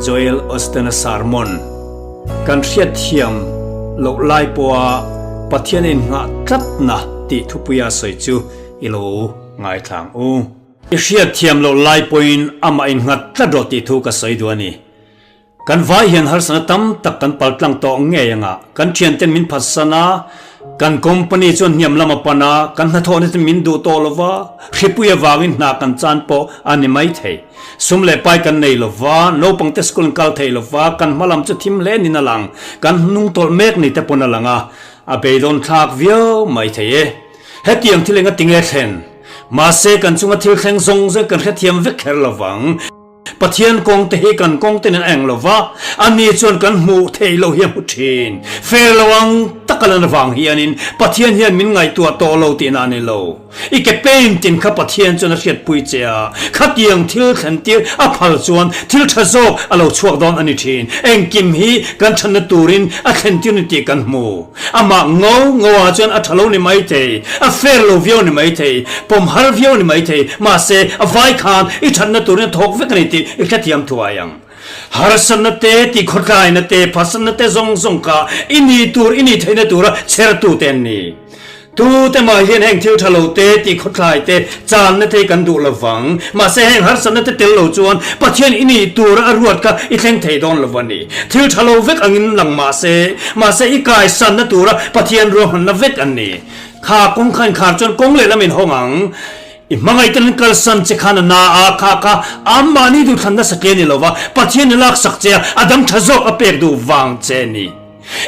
Joel Osteen-a sermon kan hriatthiam loh lai pawha Pathian innghah tlatna tih thupuia sawi chu i lo ngaithlang u. I hriatthiam loh lai pawhin amah innghat tlat rawh tih thu ka sawi duh a ni. Kan vai hian harsatna tam tak kan pal tlang tawh ngei anga kan thianten min phatsan a, kan company chuan hniam lam a pan a, kan hnathawhna te min duh tawh lova, hripui avangin hna kan chan pawh a ni mai thei. Sum leh pai kan nei lova, naupang te school an kal thei lova, kan hma lam chu thim hle nin a lang, kan hnung tawlh mek ni te pawn a lang a, a beidawn thlak viau mai thei e. Hetiang thil enga tinge thlen? Mahse kan chunga thil thleng zawng zawng kan hrethiam vek kher lovang. Pathian kawng te hi kan kawng te nen a eng lo va, ani chuan kan hmuh theih loh hi a hmu thin. Fair lo ang taka lan avang hianin Pathian hian min ngaihtuah tawh lo tihna a ni lo. I ke pain tin kha Pathian chuan a hriatpui che a, khatiang thil thlen tir a phal chuan thil tha zawk a lo chhuak dawn a ni thin. Engkim hi kan thatna turin a thlen tir ni tih kan hmu. Amah ngo ngo ah chuan a tha lo ni maithei, a fair lo viau ni maithei, pawm har viau ni maithei, mahse a vai khan i thatna turin a thawk vek a ni tih i hrethiam thuai ang. Harsatna te, tikhawtlaina te, phatsanna te zawng zawng kha i ni tur, i ni theihna tura chhertu te an ni. Tu te mah hian heng thil tha lo te, tikhawthlai te, channa te hi kan duh lo vang. Mahse heng harsatna te tel lo chuan Pathian i nih tura a ruat kha i thleng thei dawn lo a ni. Thil tha lo vek angin lang mah se, mahse i kaisanna tura Pathian ruahmanna vek an ni. Kha kawng kha inkhar chuan kawng lehlam in hawng ang. I hmangaihten an kalsan che khan a na a, kha kha anmahni duhthlanna satliah ni lova Pathian i laksak che a, a dang tha zawk a pek duh vang che a ni.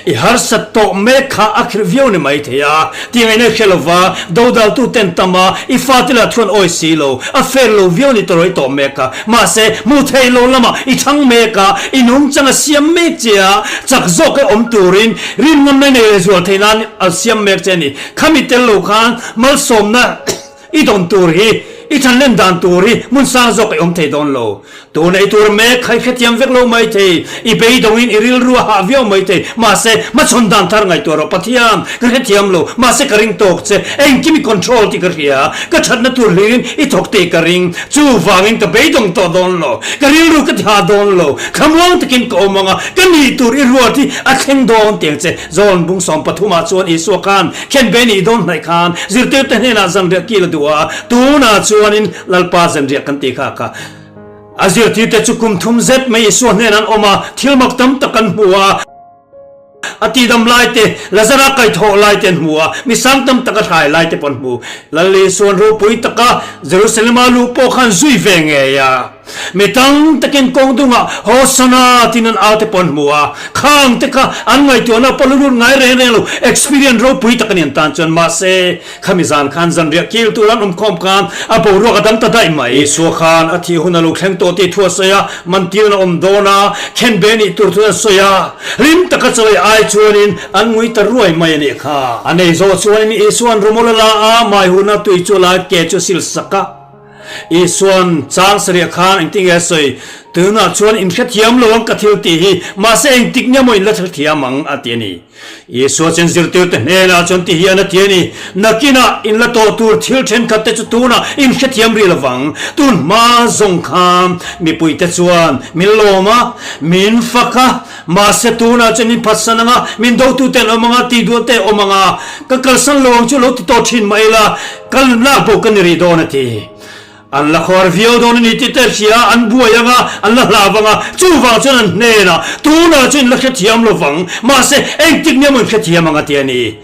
I harsat tawh mek kha a khirh viau ni mai thei a, ti ngaihna i hre lo va, dodaltu ten tam a, i fate lah thuan awi si lo, a fair lo viau ni tawrh i tawh mek a, mahse hmuh theih lo lamah i chhang mek a, i nungchang a siam mek che a, chak zawk e awm turin rinngam na i nei leh zual theih nan a siam mek che a ni. Khami tel lo khan malsawmna i dawn tur hi, i thanlen dan tur hi hmun sang zawk i awm thei dawn lo. Tuna i tur mek kha i hrethiam vek lo mai thei, i beidawngin i rilru a hah viau mai thei, mahse hmachhawn dan thar ngaihtuah rawh, Pathian, ka hrethiam lo, mahse ka ring tawk che, engkim i control tih ka hria, ka thatna tur hlirin i thawk tih ka ring, chuvangin ka beidawng tawh dawn lo, ka rilru ka ti hah dawn lo, thlamuang takin ka awm ang a, ka nih tur i ruat hi a thleng dawn tiang che. John bung 13 ah chuan Isua khan khenbe nih dawn hnaih khan zirtirte hnenah zanriah kil a duh a, tunah chuanin Lalpa zanriah kan tih kha kha a zirtirte chu kum thum zet mai Isua hnenah an awm a, thil mak tam tak an hmu a, a tihdam lai te, Lazara kaihthawh lai te an hmu a, mi sang tam tak a hrai lai te pawh an hmu. Lal Isuan ropui taka Jerusalem-a luh pawh khan zui ve ngei a. Mi tam takin kawng dungah Hosana tiin an au te pawh an hmu a, khang te kha an ngaihtuahna pawh lut ngai reng reng lo, experience ropui tak a ni an tan chuan. Mahse, khami zan khan zanriah kil tur an awmkhawm khan a boruak a dang ta daih mai. Isua khan a thih hun a lo thleng tawh tih thu a sawi a, mantir a awm dawn a, khenbe nih tur thu an sawi a, hlim taka chawi ai chuanin an ngui ta ruai mai a nih kha. A nei zawh chuanin Isua'n rumol a la a, maihurna tui chu a la a, ke chu a sil sak a. Isua'n chang sarih khan engtin nge a sawi? Tunah chuan in hrethiam lo ang ka thil tih hi, mahse engtik nge maw in la hrethiam ang a ti a ni. Isua chuan zirtirte hnenah chuan ti hian a ti a ni, Nakinah in la tawh tur thil thenkhat te chu tunah in hrethiam rih lovang. Tun hma zawng khan mipuite chuan min lawm a, min fak a, mahse tunah chuan min phatsan ang a, min dotute an awm ang a, tihduahte a awm ang a, ka kalsan lo ang chu lo ti tawh thin mah ila, Kal lak pawh ka ni rih dawn a ti. An la khawr viau dawn a ni tih te hria, an buai ang a, an la hlav ang a, chuvang chuan an hnenah, Tunah chuan in la hrethiam lo vang, mahse engtik nia maw in hrethiam ang a ti a ni.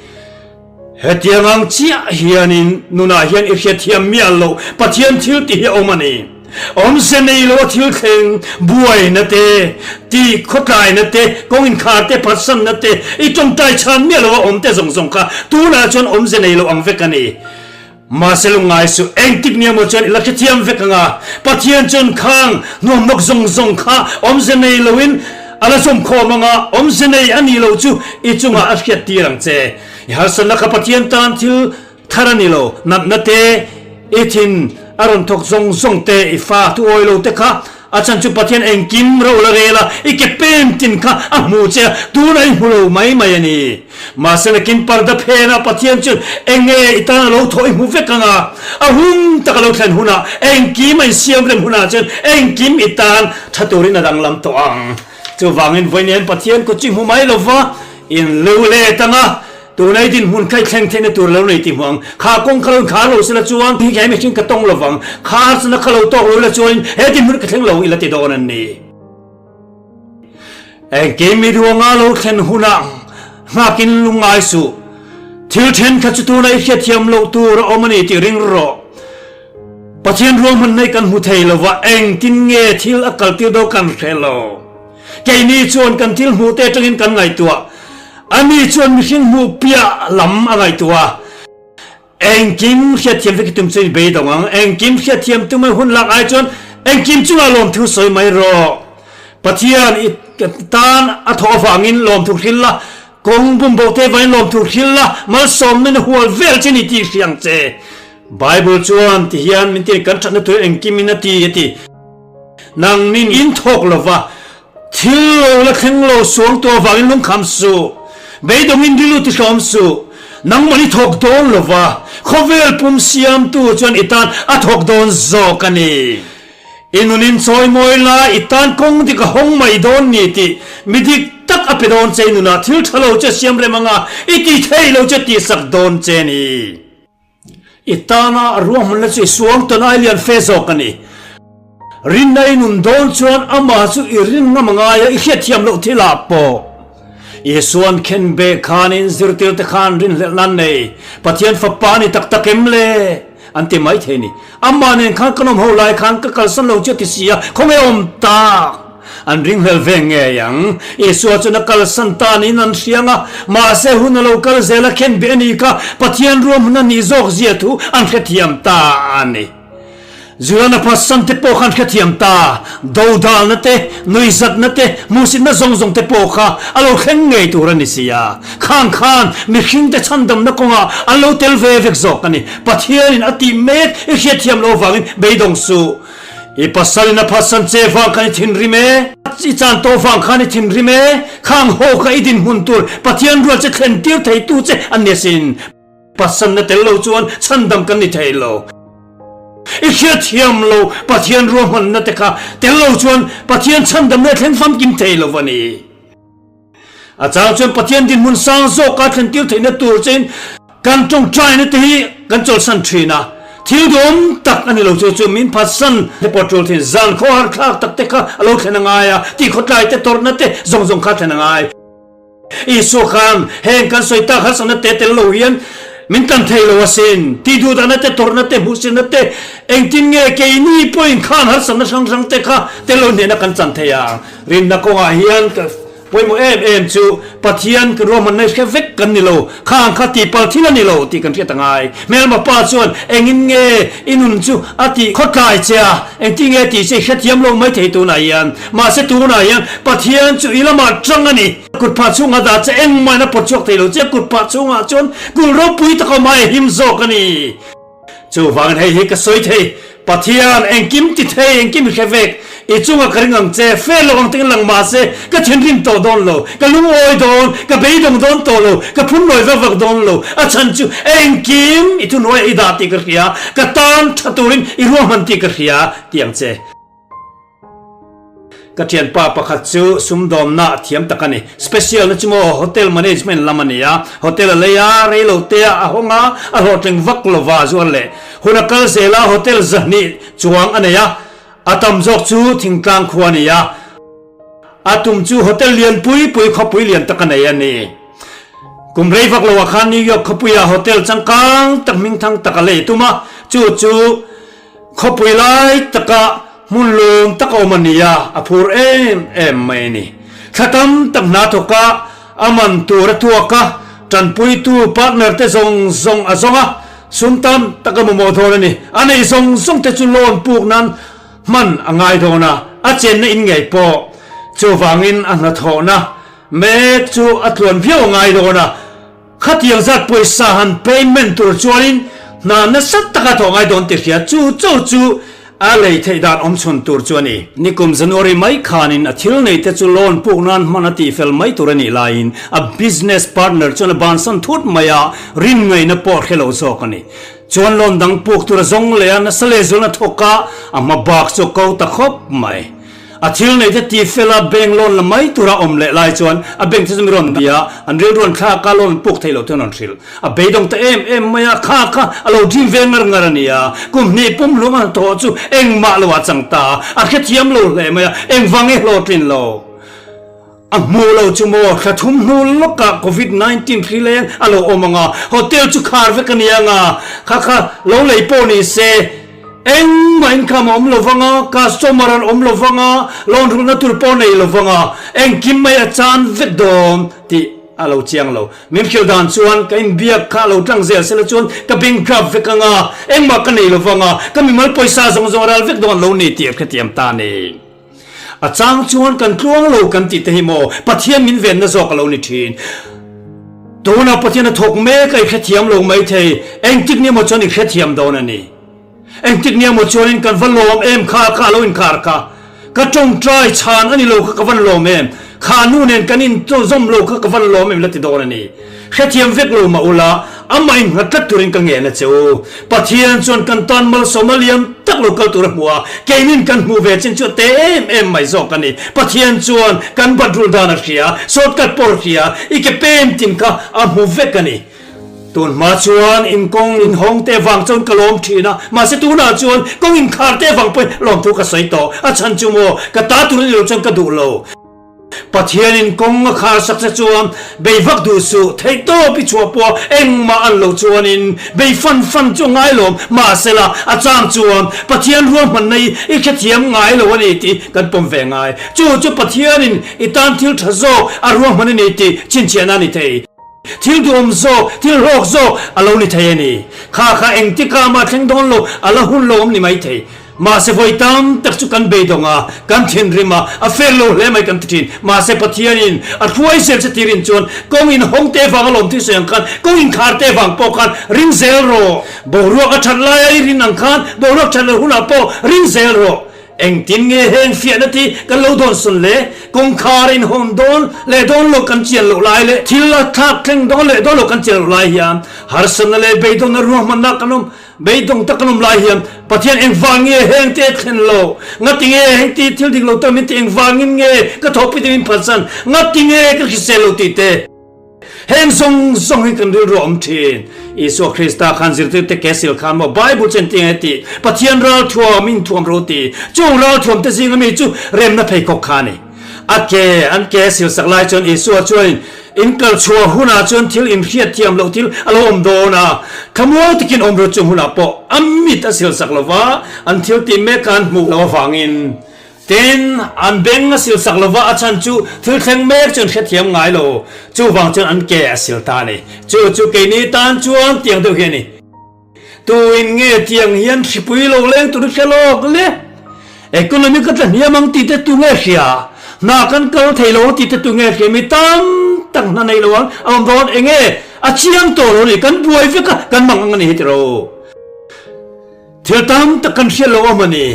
Hetiang ang chiah hianin nunah hian i hrethiam miah loh Pathian thil tih hi a awm a ni. Awmze nei lo a thil thleng, buaina te, tih khawtlaina te, kawng inkhar te, phatsanna te, i tawngtai chhan miah lo a awm te zawng zawng kha tunah chuan awmze nei lo ang vek a ni. Mahse lungngai suh, engtik nia maw chuan i la hrethiam vek ang a, Pathian chuan khang hnuamnawk zawng zawng kha awmze nei loin a la zawmkhawm ang a, awmze nei a nih loh chu i chungah a hriat tir ang che. I harsatna kha Pathian tan thil Thar a ni lo, natna te, i thin a rawn thawk zawng zawng te, i fa thu awi lo te kha A chhan chu Pathian engkim ro la rel a, i ke pen tin kha a hmu che a, tunah i hmu lo mai mai a ni. Mahse nakin parda phenah Pathian chuan eng nge i tan a lo thawh i hmu vek ang a, a hun tak a lo thlen hunah, engkim a insiam rem hunah chuan engkim i tan tha turin a danglam tawh ang. Chuvangin vawiin Pathian kut chu i hmu mai lo va, in lo let ang a, Tuna i dinhmun kha i thleng theihna tur lo nei tih hmu ang. Kha kawng kha lo inkhar lo sela chuan hi he mihring ka tawng lovang. Kha harsatna kha lo tawk lo ila chuanin he dinhmun ka thleng lo ila ti dawn an ni. Engkim i ruanga lo thlen hunah nghakin lungngai suh. Thil thenkhat chu tuna i hriatthiam loh tur a awm a ni tih ring rawh. Pathian ruahmanna hi kan hmu thei lova, engtin nge thil a kaltir dawn kan hre lo. Keini chuan kan thil hmuh te atangin kan ngaihtuah. Ani chuan mihring hmuh piah lam a ngaihtuah a. Engkim hriatthiam vek i tum chuan i beidawng ang. Engkim hriatthiam tum a hun lak ai chuan engkim chungah lawmthu sawi mai rawh. Pathian i tan a thawh avangin lawmthu hril la, kawng bumbo te vangin lawmthu hril la, malsawmna in a hual vel che ni tih hria ang che. Bible chuan tihian min ti kan thatna tur engkim in a ti a ti. Nangnin in thawk lova, thil lo la thleng lo suang tu avangin lungkham suh, beidawngin rilru ti hlawm suh. Nangmah i thawk dawn lova, khawvel pum siamtu chuan i tan a thawk dawn zawk a ni. I nunin chawimawi la, i tan kawng dik a hawng mai dawn ni tih mi dik tak a pe dawn che i nunah thil tha lo che siam rem anga i ti thei lo che tihsak dawn che ni. I tana a ruahmanna chu i suang tawn ai lian fe zawk a ni. Rinna i nun dawn chuan amah chu i rin ngam a ngai a, i hriatthiam loh thil ah pawh. Isuan khenbeh khanin zirtirte khan rinhlelhna an nei, Pathian Fapa a ni tak tak em le? an ti mai thei a ni. Amah nen khan kan awm ho lai khan ka kalsan lo chu a ti si a, khawnge awm tak? An ringhlel ve ngei ang. Isua chuan a kalsan ta niin an hriang a, mahse hun a lo kal zel a khen beh a ni kha Pathian ruahman a nih zawk zia thu an hrethiam ta a ni. Juliana phatsan te pawh kha an hrethiam ta. Dodalna te, nuihzatna te, hmuhsitna zawng zawng te pawh kha a lo thleng ngei tur a ni si a. Khang khan mihringte chhandamna kawngah an lo tel ve vek zawk a ni. Pathianin a tih mek i hriatthiam loh avangin beidawng suh. I pasalin a phatsan che vang khan i thinrim e, i chan tawh vang khan i thinrim e, khang ho kha i dinhmun tur Pathian rual che thlen tir theitu che an ni asin. Phatsanna tel lo chuan chhandam kan ni thei lo. I hriatthiam lo Pathian ruahmanna te kha tel lo chuan Pathian chhandamna thleng famkim thei lo a ni. A chang chuan Pathian dinhmun sang zawka thlentir theihna tur chein kan tawngtaina te hi kan chawlhsan thin a, thil duhawm tak a ni lo chu chu min phatsan te pawh tul thin, zan khawhar thlak tak te kha a lo thlen a ngai a, tih khawtlai te tawrhna te zawng zawng kha a thlen a ngai. Isua khan heng kan sawi tak harsatna te tel lo hian min tan thei lo asin, tih duhdahna te tawrhna te hmuhsirna te engtin nge keini pawhin khan harsatna hrang hrang te kha tel lo hnehna kan chan thei ang. Rinna kawngah hian ka pawimawh em em chu Pathian kan ruahmanna hi hre vek kan ni lo, khang kha tihpalh thil a ni lo tih kan hriat a ngai. Hmelma pa chuan engin nge i nun chu a tih khawtlai che a, engtin nge tih che i hrethiam lo mai thei tunah hian. Mahse tunah hian Pathian chu i lamah tang a ni. Kutphah chhungah dah che engmah in a pawt chhuak thei lo che, kutphah chhungah chuan kulh ropui tak awm ai a him zawk a ni. Chuvangin hei hi ka sawi thei, Pathian, engkim ti thei, engkim i hre vek, i chungah ka ring ang che, fair lo ang tengin lang mah se, ka thinrim tawh dawn lo, ka lungawi dawn, ka beidawng dawn tawh lo, ka phunnawi vak vak dawn lo, a chhan chu engkim i thuhnuaiah i dah tih ka hria, ka tan tha turin i ruahman tih ka hria, ti ang che. Ka thianpa pakhat chu sumdawmna a thiam tak a ni. Special na chu maw hotel management lam a ni a, hotel a lei a, rei lo te a hawng a, a hlawhtling vak lo va zuar leh. Hun a kal zel a, hotel zahnih chuang a nei a, a tam zawk chu thingtlang khua a ni a. A tum chu hotel lian pui pui khawpui lian tak a nei a ni. Kum rei vak lo ah khan New York khawpuiah hotel changkang tak hmingthang tak a lei tum a, chu chu Khawpui lai taka hmun lawm tak a awm a ni a, a phur em em mai a ni. Thla tam tak hna thawk a, a man tur a tuak a, tanpuitu partner te zawng zawng a zawng a, sum tam tak a mamawh dawn a ni. A neih zawng zawng te chu loan puk nan hman a ngai dawn a, a chenna in ngei pawh. Chuvangin a hnathawhna mek chu a tluan viau a ngai dawn a. Khatiang zat pawisa han payment tur chuanin hna nasa taka thawh ngai dawn tih hria chu cho chu A lei theih dan awm chhun tur chu a ni. Nikum January mai khanin a thil nei te chu loan puk nan hman a tihfel mai tur a nih laiin a business partner chuan a bansan thut mai a, rin ngaihna pawh a hre lo zawk a ni. Chuan loan dang puk tur a zawng leh a, nasa lehzualna thawk a, a hma bak chu a ko ta khawp mai. A thil nei te tihfel a bank loan la mai tura awm leh lai chuan a bank te chu mi rawn bia a, an rilru an thlak a, loan an puk theih loh te an rawn hrilh. A beidawng ta em em mai a, kha kha a lo dream ve ngar ngar a ni a, kum hnih pum hlum a hnathawh chu engmah lo ah chang ta a, a hrethiam lo hle mai a, engvang i hlawhtlin lo? A hmuh lo chu maw, thla thum hnu lawkah Covid 19 hri leng a lo awm ang a, hotel chu khar vek a ni ang a, kha kha lo lei pawh ni se, engmah income a awm lo vang a, customer an awm lo vang a, loan rulhna tur pawh nei lo vang a, engkim mai a chan vek dawn tih a lo chiang lo. Min hrilh dan chuan ka inbiak kha a lo tlang zel sela chuan ka bankrupt vek ang a, engmah ka nei lo vang a, ka mimal pawisa zawng zawng a ral vek dawn lo ni tih a hrethiam ta a ni. A chang chuan kan tluang lo kan tih te hi maw Pathian min venna zawk a lo ni thin. Tunah Pathian a thawk mek a i hrethiam lo mai thei, engtik nia maw chuan i hrethiam dawn a ni. Engtik nia maw chuanin kan va lawm em kha kha a lo inkhar kha. Ka tawngtai chhan a ni lo kha ka van lawm em, kha nu nen kan inzawm lo kha ka van lawm em la ti dawn a ni. Hrethiam vek lo mah ula, amah innghat tlat turin ka ngen a che u. Pathian chuan kan tan malsawmna lian tak lo kal tur a hmu a, keinin kan hmuh ve chin chu a te em em mai zawk a ni. Pathian chuan kan bat rul dan a hria, shortcut pawh a hria, i ke pem tin kha a hmu vek a ni. Tun hma chuan in kawng inhawng te vang chuan ka lawm thin a, mahse tunah chuan kawng inkhar te vang pawhin lawmthu ka sawi tawh. A chhan chu maw, ka ta tur a ni lo chuan ka duh lo. Pathianin kawng a khar sak che chuan bei vak duh suh, theihtawp i chhuah pawh engmah an lo chuanin bei fan fan chu a ngai lawm. Mahsela, a chang chuan Pathian ruahmanna i i hrethiam ngai lo a ni tih kan pawm ve ngai. Chu chu Pathianin i tan thil tha zawk a ruahman a ni tih chhinchhiahna a ni thei. Thil duhawm zawk, thil hlawk zawk a lo ni thei a ni. Kha kha engtikah mah thleng dawn lo, a la hun lo awm ni maithei. Mahse vawi tam tak chu kan beidawng a, kan thinrim a, a fel lo hle mai kan ti thin. Mahse Pathianin a hruai zel che tirin chuan kawng inhawng te vang a lawm thil sawi ang khan, kawng inkhar te vang pawh khan ring zel rawh. Boruak a that laia i rin ang khan boruak that loh hunah pawh ring zel rawh. Engtin nge heng fiahna ti kan lo dawn sawn le? Kawngkhar inhawn dawn leh dawn lo kan chian loh lai leh thil a thlak thleng dawn leh dawn lo kan chian loh lai hian harsatna leh beidawnna ruahmanna kan awm beidawng tak kan awm lai hian Pathian engvang nge heng te thlen lo? Ngati nge heng ti thil dik lo tak min ti engvangin nge ka thawhpui te min phatsan? Ngati nge ka hrisel lo tih te? Heng zawng zawng hi kan rilru a awm thin. Isua Krista khan zirtirte ke sil khan maw Bible chu engtin nge tih? Pathian ralthuam in thuam ro ti. Chung ralthuam te zinga mi chu remna pheikhawk kha a ni. A ke an ke sil sak lai chuan Isua chuanin in kal chhuah hunah chuan thil inhriat thiam loh thil a lo awm dawn a, thlamuang takin awm ro chung hunah pawh a mit a sil sak lova, an thil tih mek kha an hmuh loh avangin Tin, an beng a sil sak lova a chhan chu thil thleng mek chu an hrethiam ngai lo. Chuvang chuan an ke a sil ta a ni. Chu chu keini tan chuan tiang deuh hi a ni. Tuin nge tiang hian hripui lo leng tur i hre lawk le? Economy ka tla hniam ang tih te tu nge hria? Hna kan kal thei lo ang tih te tu nge hria? Mi tam tak hna nei lo ang a awm dawn. Enge a chiang tawh lo a ni. Kan buai vek a, kan mang ang a ni hi tiro. Thil tam tak kan hriat lo awm a ni.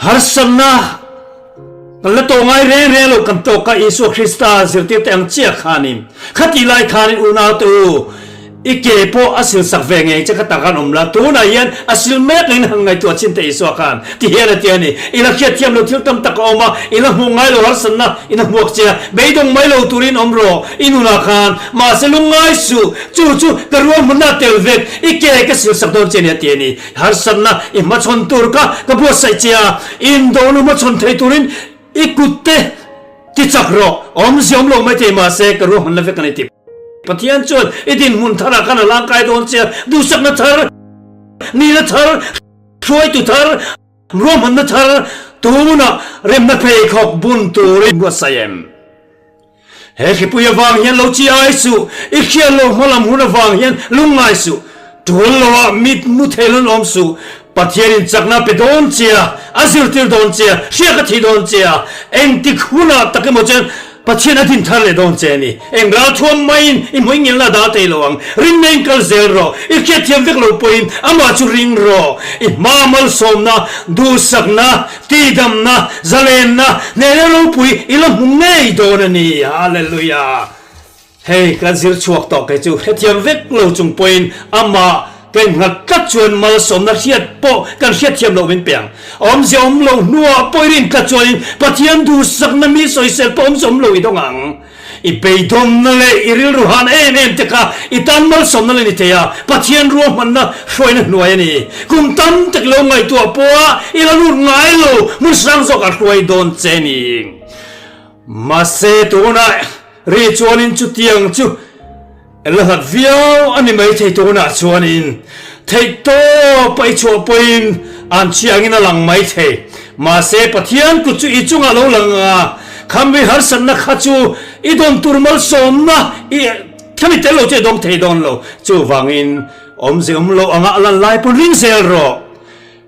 Harsatna kan la tawh ngai reng reng lo kan tawk a, Isua Krista zirtirte ang chiah khanin khatih lai khanin unaute u, i ke pawh a silsak ve ngei che kha tak an awm la, tunah hian a sil mek angin han ngaihtuah chin teh Isua khan ti hian a ti a ni. I la hriatthiam lo thil tam tak a awm a, i la hmuh ngai lo harsatna in a hmuak che a, beidawng mai lo turin awm rawh i nunah khan, mahse lungngai suh, chu chu ka ruahmanna a tel vek, i ke ka silsak dawn che a ni a ti a ni. Harsatna i hmachhawn tur kha ka buatsaih che a, indona hmachhawn thei turin i kut te ti chak rawh. Awmzia awm lo mai thei mahse ka ruahman la vek a ni tih Pathian chuan i dinhmun tharah khan a langkai dawn che a, duhsakna thar, nihna thar, hruaitu thar, ruahmanna thar tunah remna pheikhawk bun turin buatsaih em? He hripui avang hian lo chi ai suh, i hriat loh hmalam hun avang hian lungngai suh, tul loah mit mu thei lun awm suh, Pathianin chakna pe dawn che a, a zirtir dawn che a, hriak a thi dawn che a, engtik hunah tak emaw chuan. Pathian a din thar leh dawn che a ni. Eng ralthuam maiin i hmuingilna a dal thei lo ang. Rinna in kal zel rawh. I hriatthiam vek lo pawhin amah chu ring rawh. I hma malsawmna, duhsakna, tihdamna, zalenna, hnehna ropui i la hmu ngei dawn a ni. Hallelujah! Hei ka zir chhuak tawh kei chu hrethiam vek lo chung pawhin amah ka innghat tlat chuan malsawmna hriat pawh kan hriatthiam loh min pe ang. Awmzia awm lo hnuah pawh i rin tlat chuanin Pathian duhsakna mi sawisel pawh awmzia awm lo i dawng ang. I beidawnna leh i rilru han em em te kha i tan malsawmna la ni thei a, Pathian ruahmanna hruaina hnuai a ni. Kum tam tak lo ngaihtuah pawha i la lut ngai lo hmun hrang zawk a hruai dawn che ni. Mahse tunah ri chuanin chutiang chu la hlat viau a ni maithei tunah chuanin theih tawp a i chhuah pawhin an chiangin a lang maithei. Mahse Pathian kut chu i chungah lo lang a, khamri harsatna kha chu i dawn tur malsawmna i khami tel lo chu i dawng thei dawn lo. Chuvangin awmze awm lo anga a lan lai pawn ring zel rawh.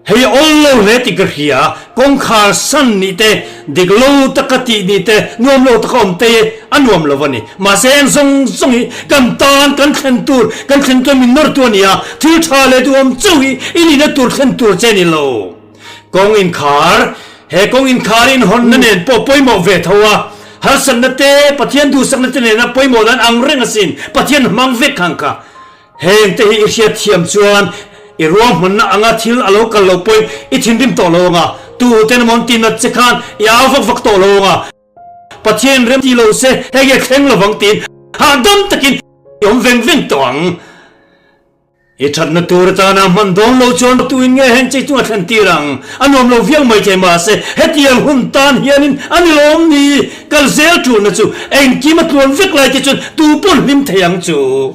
Hei awl lo hle tih ka hria, kawngkhar san nih te, dik lo taka tih nih te, nuam lo taka awm te a nuam lo a ni. Mahse heng zawng zawng hi kan tan kan thlen tur, kan thlen tur min nawrtu a ni a, thil tha leh duhawm chauh hi i nihna tur thlen tur che a ni lo. Kawng inkhar, He kawng inkhar inhawnna nen pawh pawimawh ve tho a, harsatna te, Pathian duhsakna te nena pawimawh dan ang reng asin, Pathian hmang vek ang kha. Heng te hi i hriat thiam chuan i ruahmanna anga thil a lo kal lo pawhin i thinrim tawh lo anga, tu ten emaw an tinat che khan i au vak vak tawh lo anga, Pathian rem ti lo se hei nge thleng lovang tiin hahdam takin i awm veng veng tawh ang. I thatna tur atana hman dawn lo chuan tuin nge heng chei chunga thlen tir ang? A nuam lo viau mai thei mahse hetiang hun tan hianin a ni lawm ni? Kal zel tulna chu engkim a tluan vek lai te chuan tu pawn hlim thei ang chu.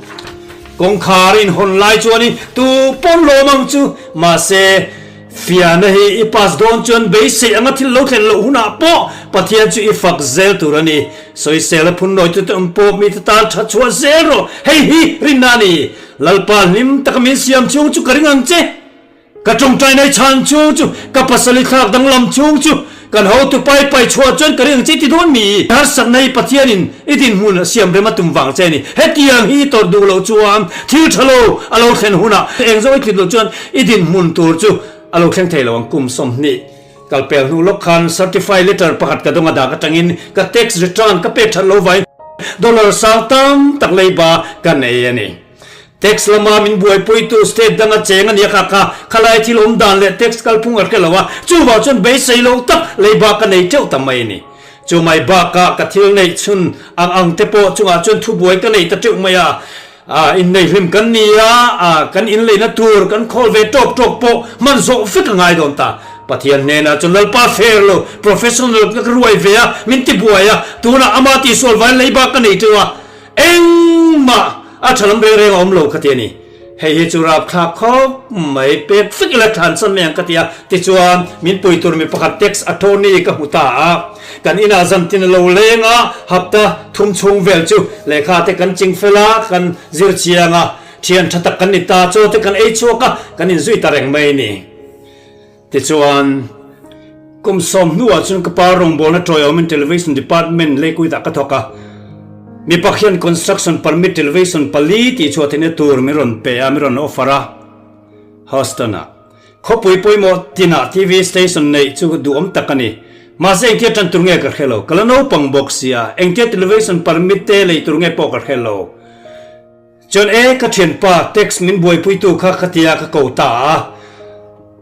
Kawngkhar inhawn lai chuanin tu pawn lawm ang chu. Mahse, fiahna hi i pass dawn chuan beisei anga thil lo thlen loh hunah pawh Pathian chu i fak zel tur a ni. Sawisel a phun nawitute awm pawh mite tan tha chhuah zel rawh. Hei hi rinna a ni. Lalpa hlim taka min siam chhung chu ka ring ang che. Ka tawngtai nei chhan chhung chu, ka pasal i thlak danglam chhung chu, kan hotu pai pai chhuah chuan ka ring che ti dawn mi? Harsatna hi Pathianin i dinhmun a siam rem a tum vang che a ni. Hetiang hi i tawrh duh loh chuan thil tha lo a lo thlen hunah eng zawng i tlit loh chuan i dinhmun tur chu a lo thleng thei lo ang. Kum 20 kalpel hnu lawk khan certified letter pakhat ka dawng a dak atangin ka tax return ka pek that lo vangin dollar sang tam tak leiba ka nei a ni. Tax lama min buaipuitu state danga cheng a nia kha kha khalai thil awm dan leh tax kalphung a hre lo a, chuvang chuan beisei lo tak leiba ka nei teuh ta mai a ni. Chu mai bakah ka thil neih chhun ang ang te pawh chungah chuan thubuai ka nei ta teuh mai a, innei hlim kan ni a, kan inleina tur kan khawl ve tawk tawk pawh hman zawh vek a ngai dawn ta. Pathian hnenah chuan Lalpa fair lo, professional ka ruai ve a, min tibuai a, tunah ama tihsual vain leiba ka nei teuh a, Engmah a tha lam reng reng a awm lo ka ti a ni. Hei hi chu rapthlak khawp mai, pek vek ila thlan chan mai ang ka ti a. Tichuan, min pui tur mi pakhat tax attorney ka hmu ta a. Kan inah zantin a lo leng a, hapta thum chhung vel chu lehkha te kan ching fel a, kan zir chiang a, thian tha tak kan ni ta, chaw te kan ei chhuak a, kan inzui ta reng mai a ni. Tichuan, kum sawm hnuah chuan ka pa rawngbawlna tawiawmin Television Department leikuitah ka thawk a. Mipa khian Construction Permit Television pali tih chhuah theihna tur min rawn pe a, min rawn offer a. Houston-ah khawpui pawimawh tinah TV station neih chu duhawm tak a ni. Mahse engtia tan tur nge ka hre lo. Ka la naupang bawk sia, engtia Television Permit te lei tur nge pawh ka hre lo. Chuan e, ka thianpa text min buaipuitu kha ka tia ka ko ta a.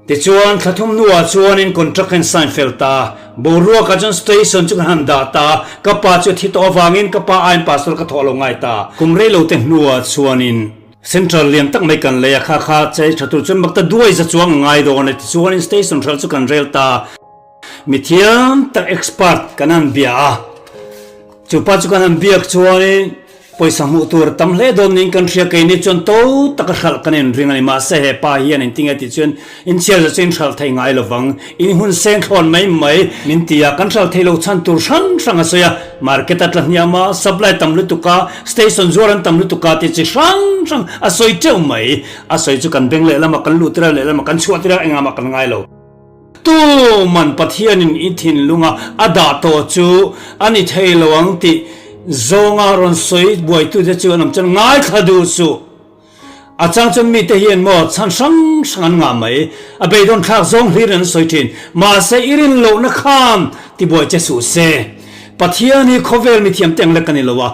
Tichuan thla thum hnuah chuanin contract ka in sign fel ta a. Boruakah chuan station chu kan han dah ta a, ka pa chu a thi tawh avangin ka pa aiin pastor ka thawh lo ngai ta. Kum rei lo te hnuah chuanin central lian tak mai kan lei a, kha kha chei tha tur chuan makta duai za chuang a ngai dawn a, tichuanin station hral chu kan rel ta a. Mithiam tak expert kan han bia a, chupa chu kan han biak chuanin Pawisa hmuh tur a tam hle dawn niin kan hria, keini chuan to taka hralh kan inring a ni. Mahse he pa hian engtin nge tih chuan inchhiar zet chu in hralh thei ngai lovang, in hun seng thlawn mai mai min ti a, kan hralh thei lo chhan tur hrang hrang a sawi a, market a tla hniam a, supply tam lutuk a, station zuar an tam lutuk a tih chi hrang hrang a sawi teuh mai. A sawi chu kan beng lehlamah kan luh tir a, lehlamah kan chhuah tir a, engah mah kan ngai lo. Tuman Pathianin i thinlunga a dah tawh chu a ni thei lo ang tih zawnga rawn sawi buaitute chu an awm chuan ngaithla duh suh. A chang chuan mite hian maw chhan hrang hrang an ngah mai, a beidawn thlak zawng hlirin an sawi thin. Mahse i rin lohna khan tibuai che suh se. Pathian hi khawvel mithiamte ang lek a ni lo a.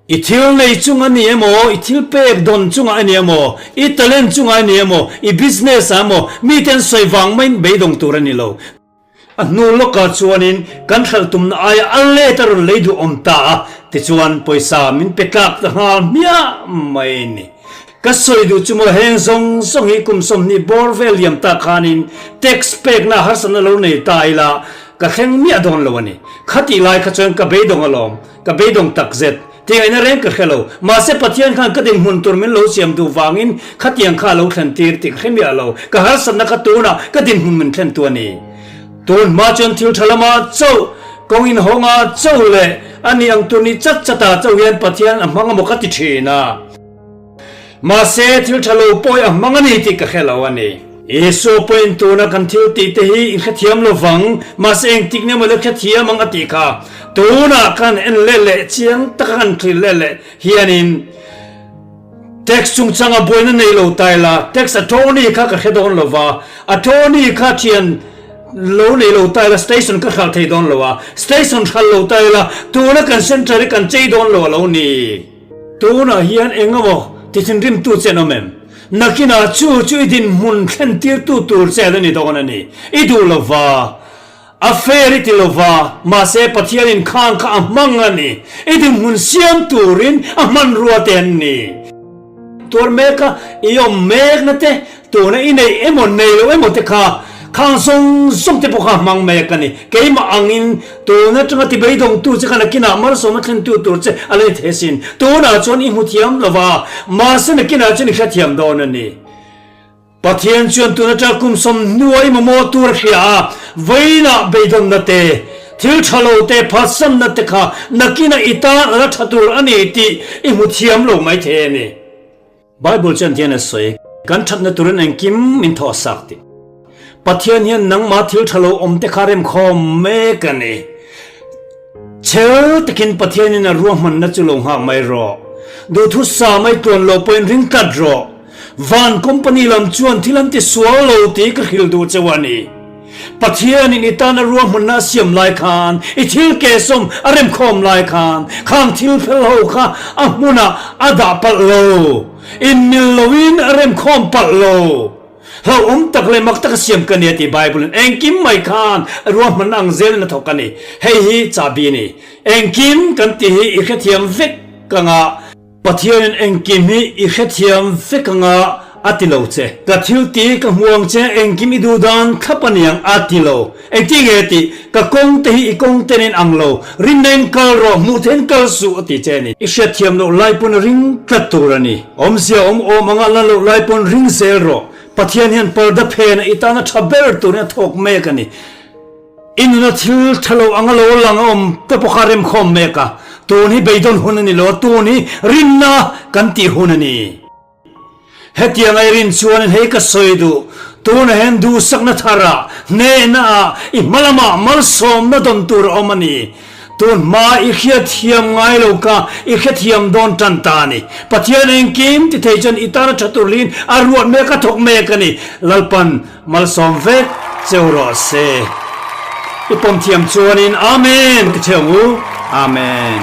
I thil nei chung a ni emaw, i thil pek dawn chungah a ni emaw, i talent chungah a ni emaw, i business ah emaw, mite an sawi vang maiin beidawng tur a ni lo. A hnu lawkah chuanin kan hralh tumna aia a let a rawn lei duh awm ta a, tichuan pawisa min pe tlak ta nghal hmiah mai a ni. Ka sawi duh chu maw heng zawng zawng hi kum 20 bawr vel liam ta khanin tax pekna harsatna lo nei ta ila ka thleng miah dawn lo a ni. Khatih lai kha chuan ka beidawng alawm. Ka beidawng tak zet. Tingaihna reng ka hre lo. Mahse Pathian khan ka dinhmun tur min lo siam duh vangin khatiang kha a lo thlen tir tih ka hre miah lo. Ka harsatna kha tunah ka dinhmun min thlen tu a ni. Tun hma chuan thil tha lama chauh, kawng inhawnga chauh leh a ni ang tur ni chat chatah chauh hian Pathian a hmang amaw ka ti thin a. Mahse thil tha lo pawi a hmang a ni tih ka hre lo a ni. Isua pawhin tuna kan thil tih te hi in hrethiam lo vang, mahse engtik nge maw la hrethiam ang a tih kha tunah kan en leh leh chiang taka kan thlir leh leh hianin tax chungchanga buaina nei lo ta ila tax attorney kha ka hre dawn lo va, attorney kha thian lo nei lo ta ila station ka hralh thei dawn lo a, station hralh lo ta ila tuna kan centre hi kan chei dawn lo a lo ni. Tunah hian eng emaw ti thinrimtu che an awm em? Nakinah chu chu i dinhmun thlentirtu tur che a ni dawn a ni. I duh lo va, a fair i ti lo va, mahse Pathianin khang kha a hmang a ni. I dinhmun siam turin a hmanrua te an ni. Tuar mek a, i awm mekna te, Tuna i neih emaw nei lo emaw te kha khang zawng zawng te pawh kha hmang mek a ni. Keimah angin tun atanga ti beidawngtu che kha nakinah malsawmna thlentu tur che a la ni thei asin. Tunah chuan i hmu thiam lo va, mahse nakinah chuan i hrethiam dawn a ni. Pathian chuan tun atanga kum 20 i mamawh tur a hria a, vawiinah beidawnna te, thil tha lo te, phatsanna te kha nakinah i tan a la tha tur a ni tih i hmu thiam lo maithei a ni. Bible chuan tihian a sawi, Kan thatna turin engkim min thawh sak tih. Pathian hian nangmah thil tha lo awm te kha remkhawm mek a ni. Chel takin Pathianin a ruahmanna chu lo nghak mai rawh. Duhthusa mai tluan lo pawhin ring tlat rawh. Van company lam chuan thil an ti sual lo tih ka hrilh duh cheu a ni. Pathianin i tana ruahmanna a siam lai khan, i thil kehsawm a remkhawm lai khan, khang thil fel ho kha a hmunah a dah palh lo, inmil loin a remkhawm palh lo. Hlauhawm tak leh mak taka siam ka ni a ti Bible-in. Engkim mai khan ruahmanna ang zelin a thawk a ni. Hei hi chahbi a ni. Engkim kan tih hi i hrethiam vek anga. Pathianin engkim hi i hrethiam vek anga a ti lo che. Ka thil ti ka hmu ang che, engkim i duh dan thlap a niang a ti lo. Engti nge tih? Ka kawng te hi i kawng ten in ang lo, rinna in kal rawh, hmuh thein kal suh a ti che a ni. I hriatthiam loh lai pawn ring tlat tur a ni. Awmzia awm awm anga lan loh lai pawn ring zel rawh. Pathian hian parda phena i tana tha ber turin a thawk mek a ni. I nuna thil tha lo anga lo lang a awm te pawh kha remkhawm mek a, tun hi beidawn hun a ni lo a, tun hi rinna kan tih hun a ni. Hetianga i rin chuanin hei ka sawi duh, tunah hian duhsakna tharah, hnehnaah, i hma lamah malsawmna dawn tur a awm a ni. Tun hma i hriatthiam ngai lo kha i hrethiam dawn tan ta a ni. Pathian engkim ti thei chuan i tana tha tur hliin a ruat mek a thawk mek a ni. Lalpan Malsawm vek cheu rawh se. I pawm thiam chuanin Amen ti cheu ang u. Amen.